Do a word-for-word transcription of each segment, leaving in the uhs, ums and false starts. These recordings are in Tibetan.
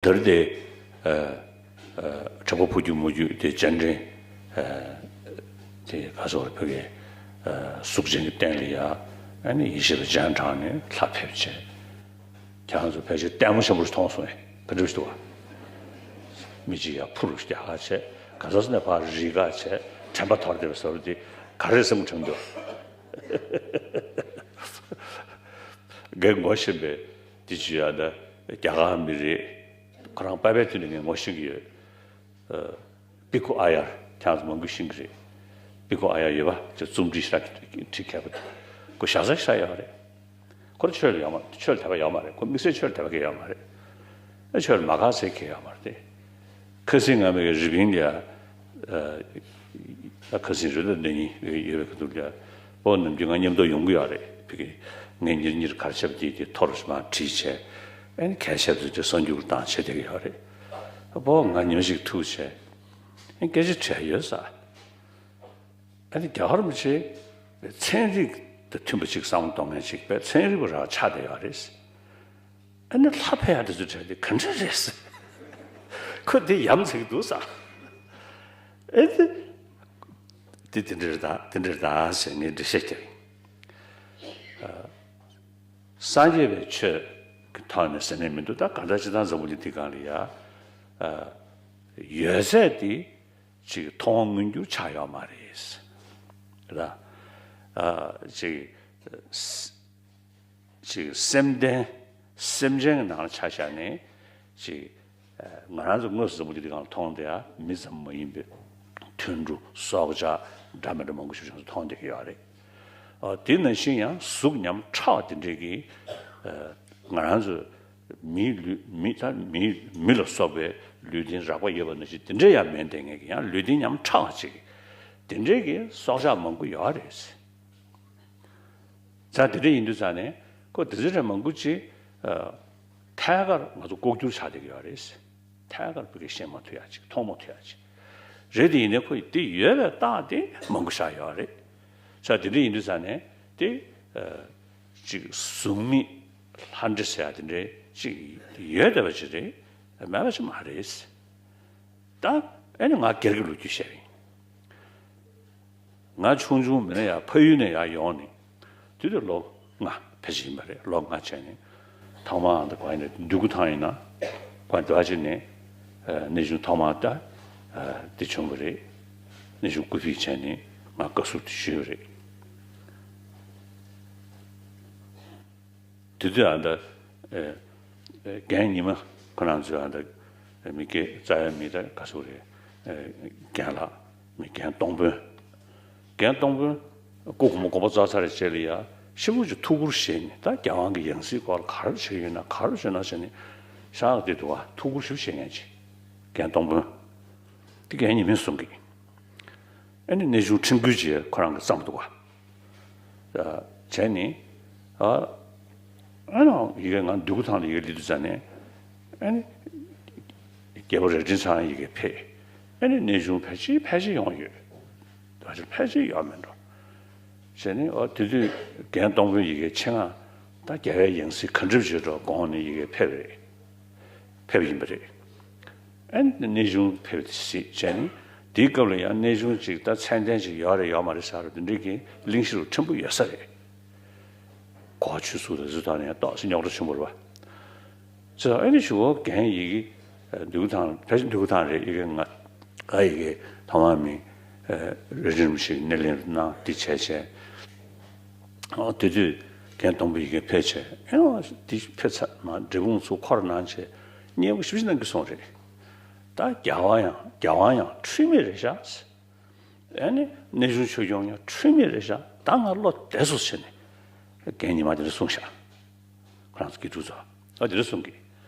དེར་དེ་ཨ་ཨ་དྲེག་པ་ཕོ་རྒྱུད་མོ་རྒྱུད་དེ་སྤྱན་འདྲེན་ཨ་དེ་ག་སོགས་བོད་ཀྱི་ཨ་གཟུགས་ཅན་གྱི་རྟེན་ལ་ཡ་ཨ་ནི་ཡེ་ཤེས་པ་སྤྱན་དྲངས་ནས་ལྷ་ཕེབས་བྱས། ཁྱེད་རང་ཚོ་ཕལ་ཆེར་ལྟད་མོ་ཆེན་པོ་ཞིག་མཐོང་སོང་ངས། ག་འདྲ་ཞིག་འདུག་བ། མི་གཅིག་ཡར་འཕུར་རྒྱག་ག་བྱས། ག་ས་ས་ནས་ཕར་རིལ་ག་བྱས། དྲན་པ་དོར་བསྡད་པའི་བཟོ་འདྲ་འདི་ག་རེ་སེམས་དྲན་འདུག། ངས་ངོ་ཤེས་པའི་འདི་ཅི་ཡ་ད་རྒྱ་གར་མི་རེད། ཁོ་རང་པ་ཕའི་དུས་ནས་ངས་ངོ་ཤེས་ཀྱི་ཡོད། ཨ། པི་ཁུ་ཨ་ཡར་ཁྱེད་རང་ཚོ་མང་པོས་ཤེས་ཀྱི་རེད། པི་ཁུ་ཨ་ཡར་ཡོད་པ་ཅིག་རྩོམ་སྒྲིག་ཞིག་ཁྲིད་མཁས་པ་དེ། ཁོ་ཞག་ཚ་ཞིག་ཡོད་རེད། ཁོ་ཆོས་ལ་ཡོད་མ་ཆོས་ལ་དད་པ་ཡོད་མ་རེད། ཁོ་དམིགས་བསལ་ཆོས་ལ་དད་པ་གང་ཡང་ཡོད་མ་རེད། ཨ་ཆོས་ལ་མ་དགའ་ཟེར་མཁན་ཡོད་མ་རེད་དེ། ཁ་སང་ང་མི་གི་རི་པིན་ལ་ཡ། ཨ་ཁ་སང་རེད་ལ་ནས་ཡིན་ཡོད་པའི་ཁ་ཐུག་ལ་ཡ། ཨོ་ནམ་རྒྱུན་ང་མཉམ་དུ་ཡོང་གི་ཡོད་རེད། ཕ་གི་ངས་ཉེར་གཉིས་གར་ཆབ་དེ་དེ་ཐོར་མ་བྲིས་བྱས། ཨ་ནི་གལ་ཆེ་བ་དེ་གསར་འགྱུར་བཏང་བྱས་བསྡད་ཀྱི་ཡོད་རེད། ཨ་པོ་ང་ཉི་མ་ཞིག་ཐུག་བྱས། ཨ་སྐད་ཆ་དྲིས་ཡོད་ས། ཨ་ནི་རྒྱ་གར་མི་ཆེ་ཚན་རིག་དང་མཐུན་པ་ཅིག་བསམ་བློ་གཏོང་མཁན་ཅིག་པས་ཚན་རིག་པ་རང་ཆགས་བསྡད་ཡོད་རེད། ཨ་ནི་ལྷ་ཕེབས་ཡག་དེ་ཚོ་དྲན་དེ་ག་འདྲ་རེད་ཟེར། ཁོ་དེ་ཡ་མཚན་འདུག་ས། ཨེ་དེ། དེ་དེ་འདྲ་རེད་ད་དེ་འདྲ་རེད་ད་ཟེར་ངས་འགྲེལ་བཤད་རྒྱབ་ཡིན། ཨ། སངས་རྒྱས་པའི་ཆོས་ཀྱི་ཐོག་ནས་ཟེར་ནས་མི་འདུག་ད་གང་ལྟར་སྤྱིར་བཏང་འཛམ་བུ་གླིང་འདི་སྒང་ལ་ཡ། ཨ། ཡོད་ཚད་དེ་ཅིག་མཐོང་བ་མངོན་གྱུར་ཆགས་ཡོད་མ་རེད། རེད་ད། ཨ། ཅིག་ཅིག་སེམས་ལྡན་སེམས་ཅན་གྱི་ནང་ལ་ཆ་བཞག་ནས་ཅིག་ང་རང་ཚོ་དངོས་སུ་འཛམ་བུ་གླིང་འདི་སྒང་མཐོང་བསྡད་ཡ་མི་ཙམ་མ་ཡིན་པའི་དུད་འགྲོ་སྲོག་ཆགས་འདྲ་མི་འདྲ་མང་པོ་ཞིག་ང་ཚོ་མཐོང་བསྡད་ཀྱི་ཡོད་རེད། ཨ། དེ་ནང་བཞིན་ཡང་གཟུགས་ཉམས་ཕྲ་བ་དེ་འདྲས་ཀྱིས་ང་རང་ཚོ་མིའི་ལུས་མི་ད་མི་མི་ལ་སོགས་པའི་ལུས་རྟེན་རགས་པ་ཡོད་པ་ནང་བཞིན་དེ་འདྲས་ཡང་མེད་བསྡད་མཁན་གྱི་ཡང་ལུས་རྟེན་ཉམས་ཕྲ་བ་ཅིག་དེ་འདྲས་ཀྱི་སྲོག་ཆགས་མང་པོ་ཡོད་རེད། ད་དེ་འདྲ་ཡིན་དུས་ཙང་ནས་ཁོ་དེ་ཚོ་རེད་མང་པོ་ཅིག་ཨ། ཐད་ཀར་ང་ཚོ་ལྐོག་གྱུར་ཆགས་བསྡད་ཀྱི་ཡོད་རེད། ཐད་ཀར་བོད་སྐད་བཤད་མ་ཐུབ་ཡག་ཅིག་མཐོང་མ་ཐུབ་ཡག་ཅིག་རེད། དེ་ཡིན་ནའི་ཁོ་དེ་ཡོད་པའི་རྟགས་དེ་མང་པོ་ཆགས་ཡོད་རེད། ས་དེ་འདྲ་ཡིན་དུས་ཙང་ནས་དེ་ཨ། ཅིག་གཟུགས་མེད་ལྷ་འདྲེ་ཟེར་ཡག་དེ་འདྲའི་ཅིག་ཡོད་བསྡད་པ་ཅིག་རེད། མེད་པ་ཅིག་མ་རེད། ད་ཨེ་ནི་ང་སྒེར་གྱི་ལོ་རྒྱུས་བཤད་པ་ཡིན། ང་ཆུང་ཆུང་མིན་ན་ཡང་ཕ་ཡུལ་ནས་ཡར་ཡོང་ནས་དུས་དེར་ལོ་ལྔ་ཕལ་ཆེར་ཡིན་པ་རེད། ལོ་ལྔ་བྱས་ནས་ཐོག་མར་འདི་ག་ཡིན་ན་འདོད་རྒུ་ཐང་ཡིན་ན་ག་འདི་བ་ཅིག་ནས་གནས་ཆུང་ཐོག་མར་ད་འདི་བྱུང་བ་རེད། གནས་ཆུང་སྐུ་ཕེབས་བྱས་ནས་ང་བཀའ་ཟུར་དུ་ཞུས་པ་རེད། དེ་དུས་ཨ་ད་ཨེ་ཨེ་རྒན་ཉི་མ་ཁོ་རང་ཚོས་ཨ་ད་མི་སྐད་རྩ་བའི་མི་ད་ག་ཚོད་རེད། ཨེ་རྒན་ལགས་མི་རྒན་སྟོང་དཔོན། རྒན་སྟོང་དཔོན་སྐུ་གོང་མ་དགོངས་པ་རྫོགས་ཚར་བའི་རྗེས་ལ་ཡ་ཤི་བོ་ཅིག་ཐུགས་ཁུར་བཞེས་ནས་ད་རྒྱལ་དབང་གི་ཡང་སྲིད་སྐོར་ལ་ག་རེ་བྱེད་ཡོད་ན་ག་རེ་བྱེད་ན་བྱས་ནས་ཤག་དེ་འདུག་བ། ཐུགས་ཁུར་ཞིག་བཞེས་མཁན་ཅིག་རྒན་སྟོང་དཔོན། དེ་རྒན་ཉི་མས་གསུང་གི། ཨ་ནི་གནས་ཆུང་ཁྲིན་ཀུའེ་ཅེས་ཁོ་རང་གི་བརྩམས་འདུག་བ། བྱས་ནི། ཨ་ཨ་ནི་ཡི་གེ་ང་འདོད་རྒུ་ཐང་ལ་ཡི་གེ་སླེབས་དུས་ཙ་ནས། ཨ་ནི་རྒྱལ་པོ་རྭ་སྒྲེང་ཚང་ཡི་གེ་ཕེབས། ཨ་ནི་གནས་ཆུང་ཕལ་ཆེར་ཕལ་ཆེར་ཡོང་ཡོད། ད་ཆ་ཕལ་ཆེར་ཡོད་མེད་འགྲོ། བྱས་ནི་ཨོ་དེ་དུས་རྒན་སྟོང་དཔོན་ཡི་གེ་ཆེད་མངགས་ད་རྒྱལ་བའི་ཡང་སྲིད་ག་འགྲུབ་བྱེད་འགྲོ་དགོངས་ནས་ཡི་གེ་ཕེབས་རེད། ཕེབས་ཡིན་པ་རེད། ཨ་ནི་གནས་ཆུང་ཕེབས་ཏེ་གཟིགས་བྱས་ནི། དེའི་སྐབས་ལ་ཡང་གནས་ཆུང་ཅིག་ད་མཚན་ལྡན་ཅིག་ཡོད་རེད་ཡོད་མ་རེད་ཟེར་རོ་དེ་འདྲའི་གི་གླེང་གཞི་རུ་ཕྲན་བུ་ཡོད་ས་རེད། གོ་ཆུ་ཚུགས་དང་ཚུ་དང་ནས་ཏོག་ཙམ་རྙོག་དྲ་ཆེན་པོ་རེད་བ། ཅེས་ཨ་ནི་ཞུ་བོ་རྒན་ཡི་གེ་འདུག་དང་ཕལ་ཆེར་འདུག་དང་རེད། ཡི་གེ་ང་ཨ་ཡི་གེ་ཐ་མ་མི་རེ་རིམ་ཞིག་སྣེ་ལེན་གནང་དེ་བྱས་བྱས། ཨ་དེ་དུས་རྒན་སྟོང་དཔོན་ཡི་གེ་ཕེབས་བྱས་ཨེ་འོ་དེ་ཕེབས་ཚར་མ་འབྲས་སྤུངས་ཚུར་འཁོར་གནང་བྱས་མཉེས་པོ་ཞིབ་ཅིག་གནང་གི་སོང་རེད། ད་རྒྱལ་བ་ཡང་རྒྱལ་བ་ཡང་འཁྲུལ་མེད་རེད་ཤག་ཨ་ནི་གནས་ཆུང་ཆོས་སྐྱོང་ཡང་འཁྲུལ་མེད་རེད་ཤག་ད་ང་བློ་བདེ་སོང་ཟེར་ནས་རྒན་ཉི་མ་དེ་འདྲ་གསུངས་ཤག་ཁོ་རང་ཚོ་དགེ་ཕྲུག་ཚོ་ཨ་དེ་འདྲ་གསུང་གི།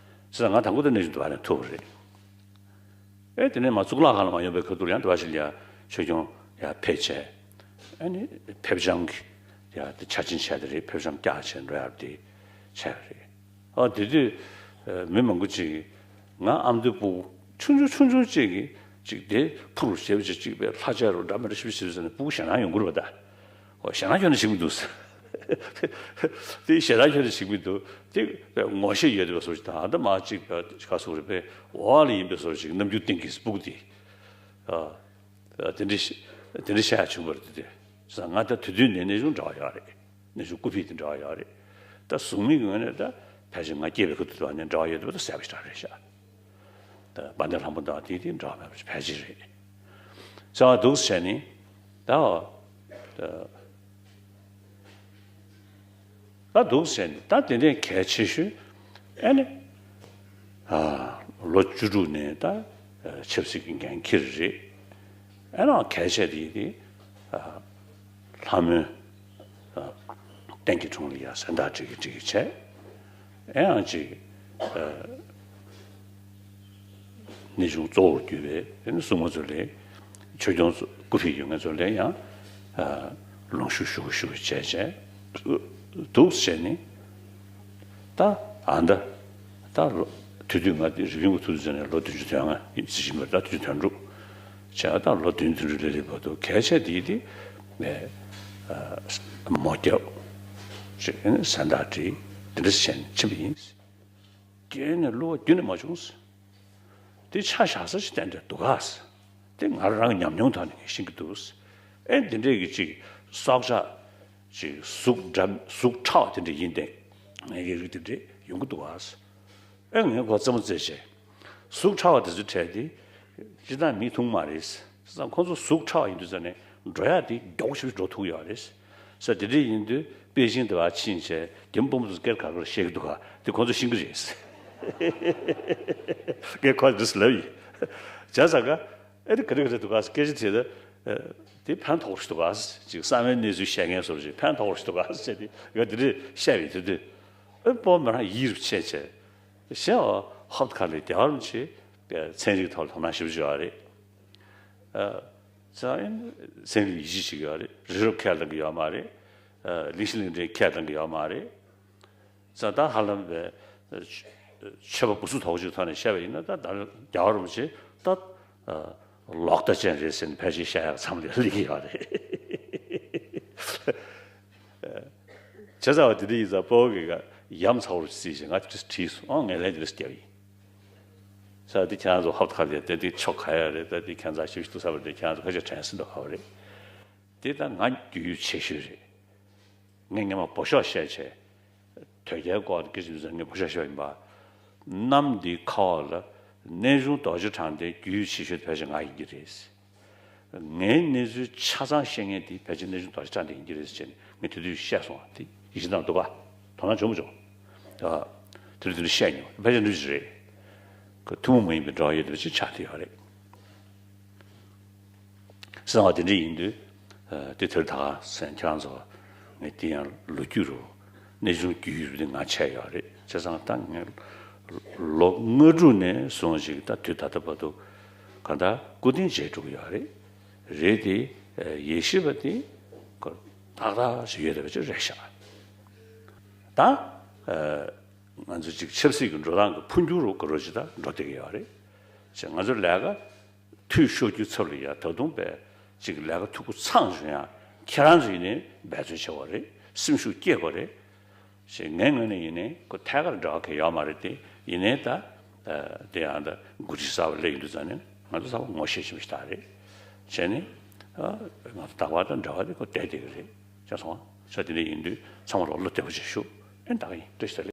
ཟེར་ང་དང་པོ་དེ་གནས་ཆུང་དུ་བ་ནས་ཐུག་པ་རེད། ཨེ་དེ་ནས་མ་གཙུག་ལག་ཁང་ལ་མ་ཡོང་པའི་ཁ་ཐུག་ཡང་དེ་བ་ཞིག་ལ་ཡ་ཆོས་སྐྱོང་ཡ་ཕེབས་བྱས། ཨ་ནི་ཕེབས་བྱང་གི་ཡ་དེ་ཆ་ཆེན་བྱས་དེ་རེད། ཕེབས་བྱང་བཀྱག་བྱས་འགྲོ་ཡ་དེ་བྱས་པ་རེད། ཨ་དེ་དུས་མི་མང་པོ་ཅིག་གིས་ང་ཨ་མདོའི་སྤུ་གུ་ཆུང་ཆུང་ཆུང་ཆུང་ཅིག་གིས་ཅིག་དེ་ཕུར་ཞེ་པོ་ཅིག་ཅིག་པའི་ལྷ་ཆས་རུ་འདྲ་མི་འདྲ་ཞིག་ཟེར་ཟེར་ནས་སྤུ་གུ་ཞེད་སྣང་ཡོང་གི་རེད་པ། ད་ཨོ་ཞེད་སྣང་ཁྱོན་ནས་ཞིག་མི་འདུག་ཟེར། དེ་ཞེ་དྲག་ཁྱོད་ཀྱིས་ཤེས་ཀྱི་མི་འདུག་དེ་ངོ་ཤེས་ཡོད་པའི་བཟོ་ཞིག་དང་། ད་མ་གཅིག་ག་སོགས་རེད་པས། འོག་ལ་ཡིན་པའི་བཟོ་ཞིག་ནམ་རྒྱུན་གཏིང་གི་སྤུ་གུ་དེ། ཨ། དེ་འདྲ་དེ་འདྲ་བཤད་ཡ་བྱུང་བ་རེད་དེ། ང་ད་དེ་དུས་ནས་གནས་ཆུང་འདྲ་བ་ཡོད་རེད། གནས་ཆུང་སྐུ་ཕེབས་དེ་འདྲ་བ་ཡོད་རེད། ད་གཟུགས་མེད་ཀྱི་ངོས་ནས་ད་ཕལ་ཆེར་ང་སྐྱེས་པའི་ཁ་ཐུག་ཏུ་ནས་འདྲ་བ་ཡོད་པ་ད་གསལ་པོ་ཞེ་དྲག་རེད་ཤག་ད་དཔལ་ལྡན་ལྷ་མོ་དང་དེ་དེ་འདྲ་བ་མེད་པ་ཕལ་ཆེར་རེད། ས་བ་འདུག་བྱས་ནས་ད། ད་འདུག་ཟེར་ནས་ད་དེ་ནས་གལ་ཆེ་ཤོས་ཨེ་ནི། ཨ། ལོ་བཅུ་དྲུག་ནས་ད་ཆབ་སྲིད་ཀྱི་འགན་འཁྱེར་རེད། ཨེ་ནི་གལ་ཆེ་དེ་དེ། ཨ། ལྷ་མོའི། ཨ། རྟེན་གྱི་དྲུང་ལ་ཡ་ཟན་བརྟག་སྒྲིལ་གྱི་སྒྲིག་གི་བྱས། ཨེ་ཡང་ཅིག་ཨ། གནས་ཆུང་གཙོ་བོར་གྱུར་པའི་དེ་ནི་སྲུང་མ་ཚོ་ལས། ཆོས་སྐྱོང་ཚོ་སྐུ་ཕེབས་ཡོད་མཁན་ཚོ་ལས་ཡང་། ཨ། ལུང་ཞུ་ཞུ་ཞུ་བྱས་བྱས། འདུག་བྱས་ནས། ད་ཨ་མདའ། ད་ལོ། དེ་དུས་ང་དེ་རི་པིན་གྱི་ཐུགས་རྗེ་ནས་ལོ་བདུན་ཅུ་དོན་ལྔ་ཡིན་ཟེར་བཞིན་པ་རེད། ད་བདུན་ཅུ་དོན་དྲུག་བྱས། ད་ལོ་བདུན་བདུན་ཅུ་ལ་སླེབས་བར་དུ་གལ་ཆེ་དེ་དེ། ཨ། མོ་རྒྱབ། ཅིག་ཟན་བརྟག་སྒྲིལ་དེ་འདྲ་བྱས་ནས་ཕྱིན་པ་ཡིན། རྒྱུན་ནས་བསླུ་བ་རྒྱུན་ནས་མ་བྱུང་། དེ་ཆ་བཞག་ས་ཞིག་ཏན་ཏན་འདུག་ག། དེ་ང་རང་ཉམས་མྱོང་ཐོག་ནས་ངས་ཤེས་ཀྱི་འདུག། ཨེ་འདི་འདྲས་ཀྱི་ཅིག་སྲོག་ཆགས་ཅིག་གཟུགས་འདྲ་གཟུགས་ཕྲ་བ་དེ་འདྲས་ཡིན་ཏེ། ངའི་རིགས་དེ་འདྲས་ཡོང་གི་འདུག་ག། ཨེ་ངས་ཁོ་རྩེད་མོ་རྩེས་བྱས། གཟུགས་ཕྲ་བ་དེ་ཚོའི་གྲས་དེ། སྤྱིར་བཏང་མི་ཐུང་མ་རེད། བྱས་ཙང་ཁོ་ཚོ་གཟུགས་ཕྲ་བ་ཡིན་དུས་ཙང་ནས་འགྲོ་ཡག་དེ་མགྱོགས་ཤིག་འགྲོ་ཐུབ་ཡོད་རེད། ས་དེ་འདྲ་ཡིན་དུས་པེ་ཅིང་དེ་བ་ཕྱིན་བྱས་རྒྱ་མི་དཔོན་པོ་ཚོ་སྐད་ག་ག་རེ་བཤད་ཀྱི་འདུག་ག། དེ་ཁོ་ཚོ་ཤེས་ཀྱི་རེད། ངས་ཁོ་འདི་ལབ་ཡིན། བྱས་ཙང་ག་ཨེ་དེ་ག་རེ་ག་རེ་འདུག་ག། སྐད་ཆ་དྲིས་ད། དེ་ཕན་ཐོགས་རེད་འདུག་ག། ཅིག་གསང་བའི་གནས་ཚུལ་བཤད་མཁན་ཚོར་ཅིག་ཕན་ཐོགས་རེད་འདུག་ག་ཟེར་ཏེ་ང་དེ་འདྲས་བཤད་པའི་དུས་དུས། ཨེ་སྤོ་མི་རང་ཡིད་རུ་ཆད་བྱས། གཞན་ཨོ་ཧོབ་ཁ་ལས་རྒྱལ་བ་རིན་པོ་ཆེ་ཚན་རིག་ཐོག་ལ་དོ་སྣང་ཞེ་པོ་ཅིག་ཡོད་རེད། ཨ། ཙང་ཚན་རིག་ཡིད་ཆེས་བྱེད་ཀྱི་ཡོད་རེད། རི་རབ་ཁས་ལེན་གྱི་ཡོད་མ་རེད། ཨ། གླིང་ཤིང་གླིང་ཕྲན་ཁས་ལེན་གྱི་ཡོད་མ་རེད། ཙང་ད་ཧ་ལམ་པའི་ཆོས་པ་བུ་ཚུགས་དོག་ཅིག་ཐོག་ནས་བཤད་པ་ཡིན་ན། ད་ད་རྒྱལ་བ་རིན་པོ་ཆེ་ད་ལོག་ལྟ་ཅན་རེད་ཟེར་ནས་ཕལ་ཆེར་བཤད་ཡག་མཚམས་ལ་སླེབས་ཀྱི་ཡོད་རེད། བྱས་ཙང་བ་དེ་འདྲ་ཡིན་ཙང་སྤོ་བོ་གིས་ཡ་མཚར་པོ་རེད་ཟེར་བྱས་ང་དེ་འདྲ་དྲིས་སོང་། ཨང་ངས་ལན་དེ་འདྲ་བརྒྱབ་ཡིན། ས་དེ་ཁྱེད་རང་ཚོ་ཧབ་ཐག་ལས་དེ་དེ་ཆོ་ག་ཡ་རེད། ད་དེ་ཁྱེད་ཚོ་ཞིབ་ཏུ་བསམ་པ་དེ་ཁྱེད་རང་ཚོ་ཁ་ཤས་དྲན་སྲིད་འདུག་ག་བ་རེད། དེ་ད་ང་རྒྱུས་ཡོད་ཆེ་ཤོས་རེད། ངས་སྔན་མ་འབོ་ཤོག་བཤད་བྱས། དོལ་རྒྱལ་སྐོར་སྐད་ཆ་འདི་ཚོ་ངས་འབོ་ཤོག་བཤད་པ་ཡིན་པ། གནམ་འདིའི་ཁ་འོག་ལ་གནས་ཆུང་རྡོ་རྗེ་འཕྲང་སྡེའི་རྒྱུས་ཡོད་ཆེ་ཤོས་དེ་ཕལ་ཆེར་ང་ཡིན་གྱི་རེད། ངའི་གནས་ཚུལ་ཆ་ཚང་ཤེས་མཁན་དེ་ཕལ་ཆེར་གནས་ཆུང་རྡོ་རྗེ་འཕྲང་སྡེ་ཡིན་གྱི་རེད་ཟེར་ནས་ངས་དེ་དུས་བཤད་སོང་བ་དེ་ཡིད་ཆེས་གནང་འདུག་ག། དོ་སྣང་བྱུང་མ་བྱུང་། ཨ། དེ་རིང་དེ་འདྲ་བཤད་མྱོང་། ཕལ་ཆེར་འདྲ་ཅིག་རེད། ཁོ་ཐུན་མོང་མ་ཡིན་པའི་འབྲེལ་བ་ཡོད་པ་ཅིག་ཆགས་བསྡད་ཡོད་རེད། གསང་བ་དེ་འདྲ་ཡིན་དུས། ཨ། དེ་དེར་ད་ག་སེང་ཁྱེད་རང་ཚོ་ངས་དེ་ཡང་ལོ་རྒྱུས་རུ་གནས་ཆུང་རྒྱུས་ཡོད་པ་དེ་ང་ཆད་ཡོད་རེད། བྱས་ཙང་ད་ངས་ལོ་ལྔ་དྲུག་ནས་བཟུང་ཞིག་ད་དུས་ད་ལྟ་བར་དུ་གང་ལྟར་སྐུ་རྟེན་མཇལ་འགྲོ་གི་ཡོད་རེད། རེད་དེ། ཡེ་ཤེས་པ་དེ་ཏག་ཏག་ཞིག་ཡོད་བསྡད་པ་ཅིག་རེད་ཤག། ད་ང་ཚོ་ཅིག་ཆབ་སྲིད་ཀྱི་འགྲོ་སྟངས་ཀྱི་འཕོ་འགྱུར་རུ་ག་རོ་ཅིག་ད་འགྲོ་བསྡད་ཀྱི་ཡོད་རེད། བྱས་ང་ཚོ་ལས་ཀ་འཐུས་ཤོར་རྒྱུའི་ཚབ་ལ་ཡ་ད་དུང་པས་ཅིག་ལས་ཀ་འཐུས་སྒོ་ཚང་བྱུང་ཡང་ཁྱེད་རང་ཚོ་ཡིན་ནའི་འབད་བརྩོན་བྱེད་དགོས་རེད། སེམས་ཤུགས་སྐྱེད་དགོས་རེད། ཞེས་ངའི་ངོས་ནས་ཡིན་ནའི་ཁོ་ཐད་ཀར་འབྲེལ་བ་གང་ཡང་ཡོད་མ་རེད་དེ། ཡིན་ནའི་ད་དེ་ཡང་ད་འགོ་ཁྲིད་གསར་པ་སླེབས་ཡོང་དུས་ཙང་ནས་ང་ཚོ་གསར་པ་ངོ་ཤེས་ཤིག་ཞིག་ད་རེད། བྱས་ནས་ང་ཚོ་ད་བར་དུ་འབྲེལ་བ་དེ་ཁོ་བསྡད་བསྡད་ཀྱི་རེད། བྱས་སོང་ས་དེ་འདྲ་ཡིན་དུས་ཚང་མ་རོགས་བློ་བདེ་པོ་ཅིག་ཞུ། ཨེ་ད་ག་ཡིན། བཀྲ་ཤིས་བདེ་ལེགས།